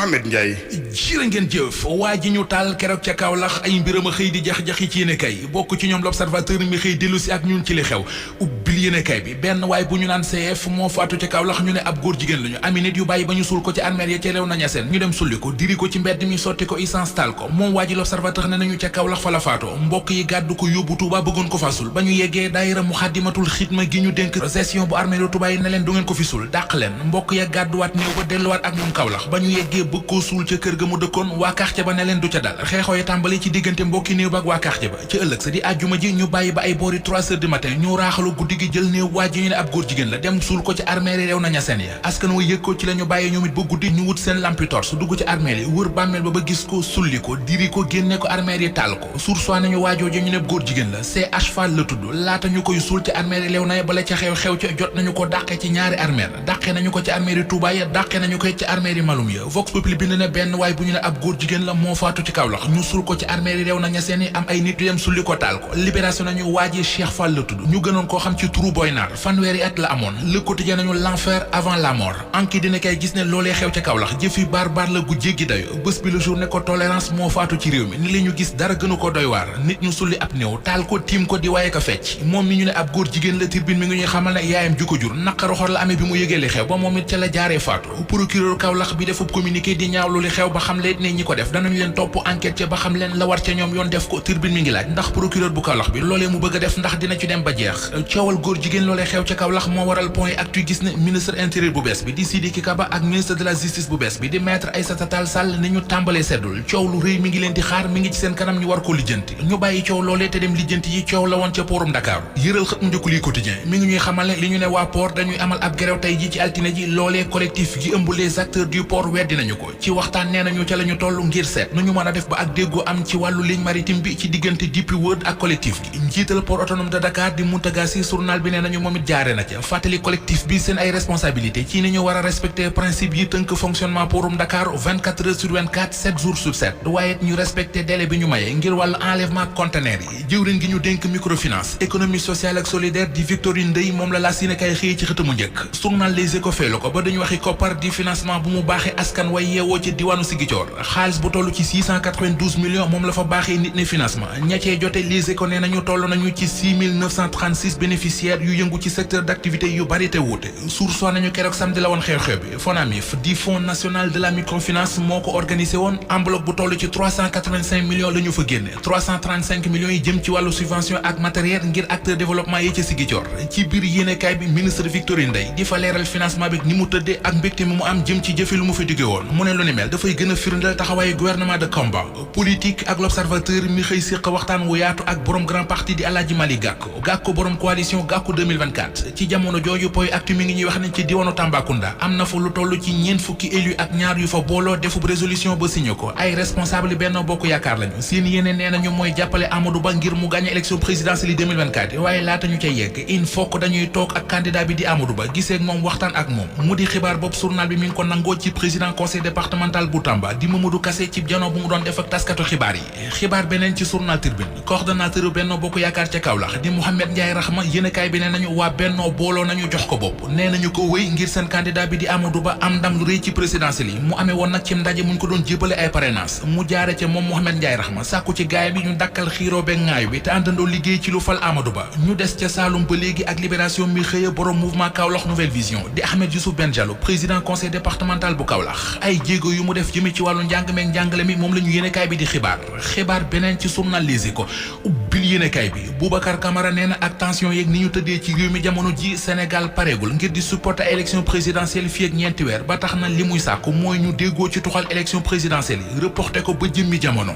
Mohamed Ndiaye. jërë ngeen jëf waa ji ñu taal keroog ca Kaolack ay mbiram a xëy di jax-jaxi ci yéenekaay bokk ci ñoom l'Observateur mi xëy dellu si ak ñun ci li xew ubbil yéenekaay bi benn waay bu ñu naan CF moo faatu ca Kaolack ñu ne ab góor jigéen lañu ami nit yu bàyyi ba ñu suul ko ci armeel ya ca réew naña seen ñu dem sulli ko diri ko ci mbedd mi sotti ko essence taal ko moom waa ji l'Observateur ne nañu ca Kaolack fa la faatoo mbokk yi gàddu ko yóbbu Touba bëggoon ko fa sul ba ñu yeggee daayira Muxaddamatul Xidma gi ñu dénk gestion bu armeel Touba yi ne leen du ngeen ko fi sul dàq leen mbokk ya gàdduwaat néew ba delluwaat ak moom Kaolack ba ñu yeggee bëgg koo suul ca kër ga mu dëkkoon waa quartier ba ne leen du ca dal xeexoo ya tàmbali ci diggante mbokki néew ba ak waa quartier ba ci ëllëg sa di àjjuma ji ñu bàyyi ba ay boori 3 heures du matin ñu raaxalu guddi gi jël néew waa ji ñu ne ab góor jigéen la dem suul ko ci armeel yi réew naña seen ya askan wa yëg ko ci la ñu bàyyi ñoom it ba guddi ñu wut seen lampi torche dugg ci armeel yi wër bàmmeel ba gis ko sulli ko diri ko génne ko armeel yi taal ko sursoi nañu waajoo ji ñu ne góor jigéen la CH Fall la tudd laata ñu koy suul ci armeel yi réew na bala ca xew-xew ca jot nañu ko dàqe ci ñaari armeel dàqe nañu ko ci armeel yi Touba ya dàqe nañu ko ci armeel yi Malum ya Vox Populi bind na benn waay bu ñu ne ab góor jigéen la moo faatu ci Kaolack ñu sul ko ci armeel yi réew naña seen am ay nit yu dem sulli ko taal ko libération nañu waaji Cheikh Fall la tudd ñu gënoon koo xam ci turu Boy Naar fanweeri at la amoon Le Quotidien nañu l'enfer avant la mort enquête dina kay gis ne loolee xew ca Kaolack jëfi barbar la gu jéggi dayo bés bi le jour ne ko tolérance moo faatu ci réew mi ni li ñu gis dara gënu ko doy waar nit ñu sulli ab néew taal ko tiim ko di waaye ko fecc moom mi ñu ne ab góor jigéen la Tribune mi ngi ñuy xamal ne yaayam ju ko jur naqaru xor la amee bi mu yëgee li xew ba moom it ca la jaaree faatu procureur Kaolack bi defub communiqué di ñaawlu li xew ba xam leen ne ñi ko def danañu leen topp enquête ca ba xam leen la war ca ñoom yoon def ko Tribune mi ngi laaj ndax procureur bu Kaolack bi loolee mu bëgg a def ndax dina ci dem ba jeex coowal góor jigéen loolee xew ca Kaolack moo waral point actu gis ne ministre intérieur bu bees bi di Sidiki Kaba ak ministre de la justice bu bees bi di maître Aïssata Tall Sall ni ñu tàmbalee seddul coow lu rëy mi ngi leen di xaar mi ngi ci seen kanam ñu war ko lijjanti ñu bàyyi coow loolee te dem lijjanti yi coow la woon ca poorum Dakar yëral xët mu njëkk li Quotidien mi ngi ñuy xamal ne li ñu ne waa port dañuy amal ab grève tey ji ci altine ji loolee collectif gi ëmb les acteurs du port weddi nañu ko ci waxtaan nee nañu ca la ñu toll ngir seet nu ñu mën a def ba ak déggoo am ci wàllu ligne maritime bi ci diggante DP World ak collectif gi njiital port autonome de Dakar di Mountaga Sy journal bi nee nañu moom it jaare na ca fàttali collectif bi seen ay responsabilité ci ni ñu war a respecter principe yi tënk fonctionnement poorum Dakar 24 heures sur 24 7 jours sur 7 waaye ñu respecter délai bi ñu maye ngir wàllu enlèvement conteneur yi jëwriñ gi ñu dénk microfinance économie sociale ak solidaire di Victorine Ndeye moom la si ne kay xëy ci xëtamu njëkk journal Les Échos feelu ko ba dañu waxi koppar di financement bu mu baaxee askan way yeewoo ci diwaanu Ziguinchor xaalis bu toll ci 692 millions moom la fa baaxee nit ne financement ña cee jote Les Échos nee nañu toll nañu ci 6936 bénéficiaires yu yëngu ci secteur d'activité yu bari te wuute source nañu keroog samedi la woon xew-xew bi FONAMIF di Fonds national de la microfinance moo ko organisé woon enveloppe bu toll ci 385 millions la ñu fa génne 335 millions yi jëm ci wàllu subvention ak matériel ngir acteur développement yi ci Ziguinchor ci biir yéenekaay bi ministre Victorine Ndeye di fa leeral financement bi ni mu tëddee ak mbégte mi mu am jëm ci jëfe lu mu fi digge woon mu ne lu ni mel dafay gën a firndeel taxawaayu gouvernement de combat politique ak l'Observateur mi xëy séq waxtaan wu yaatu ak borom grand parti di Alaaji Malick Gakou borom coalition Gakou 2024 ci jamono jooju point actu mi ngi ñuy wax ne ci diwaanu Tambacounda am na fa lu toll ci ñeent fukki élu ak ñaar yu fa booloo defub résolution ba signé ko ay responsable Benno Bokk Yaakaar lañu seen yéene nee nañu mooy jàppale Amadou Ba ngir mu gagné élection présidentielle yi 2024 waaye laata ñu cay yegg il faut que dañuy toog ak candidat bi di Amadou Ba gisee ak moom waxtaan ak moom mu di xibaar boobu journal bi mi ngi ko nangoo ci président conseil départemental bu Tamba di Mamadou Kassé ci janoo bu mu doon def ak taskatu xibaar yi xibaar beneen ci journal Tribune coordonnateur Benno Bokk Yaakaar ca Kaolack di Mouhamed Ndiaye Rahma yéenekaay bi nee nañu waa Benno booloo nañu jox ko bopp nee nañu ko wéy ngir seen candidat bi di Amadou Ba am ndam lu rëy ci présidentielle yi mu amee woon nag ci ndaje muñ ko doon jébale ay parrainage mu jaare ca moom Mouhamed Ndiaye Rahma sàkku ci gaay bi ñu dakkal xiiroo be ŋaayu bi te àndandoo liggéey ci lu fal Amadou Ba ñu des ca Saloum ba léegi ak libération mi xëya borom mouvement Kaolack Nouvelle Vision di Ahmed Youssouf Ben Diallo président conseil départemental bu Kaolack ay jéego yu mu def jëme ci wàllu njàng meek njàngale mi moom la ñu yéenekaay bi di xibaar beneen ci journal Les Échos ubbil yéenekaay bi Boubacar Camara nee na ak tension yeeg ni ñu tëddee ci réew mi jamono ji Sénégal pareegul ngir di supporter élection présidentielle fii ak ñeenti weer ba tax na li muy sàkku mooy ñu déggoo ci tuxal élection présidentielle yi reporté ko ba jëmmi jamono